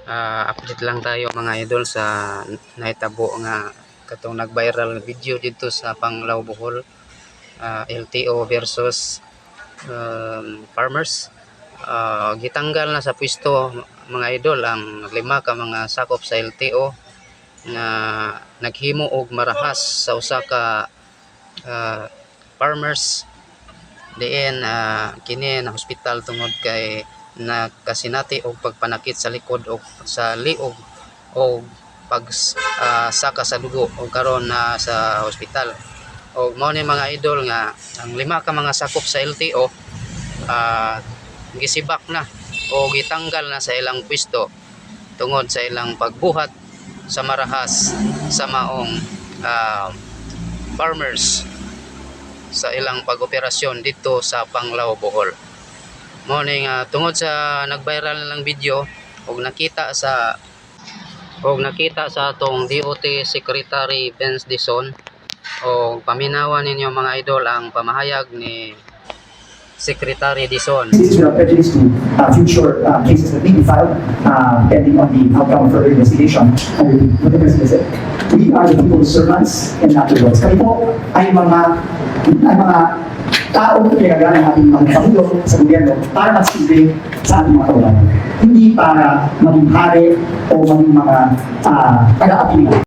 Update lang tayo, mga idol, sa nahitabo nga katong nag-viral nga video dito sa Panglao, Bohol, LTO versus farmers. Gitanggal na sa pwesto, mga idol, ang lima ka mga sakop sa LTO nga naghimo og marahas sa usa ka farmers diin kini na hospital tungod kay nakasinati og pagpanakit sa likod og sa liog og pag saka sa dugo og karon na sa hospital. Og mao ni, mga idol, nga ang lima ka mga sakop sa LTO gisibak na o gitanggal na sa ilang pwesto tungod sa ilang pagbuhat sa marahas sa maong farmers sa ilang pag-operasyon dito sa Panglao, Bohol. Mao ni nga tungod sa nag-viral na lang video og nakita sa atong DOT Secretary Vince Dizon. Og paminawan ninyo, mga idol, ang pamahayag ni Secretary Dizon. This is without prejudice to future cases that may be filed pending on the outcome of further investigation. And what the President said, "We are the people's servants and not the lords." Kami po ay mga taong pinagala ng ating mga Pangulo sa gobyerno para magsilbi sa ating mga kababayan. Hindi para maging hari o maging mga taga-apila.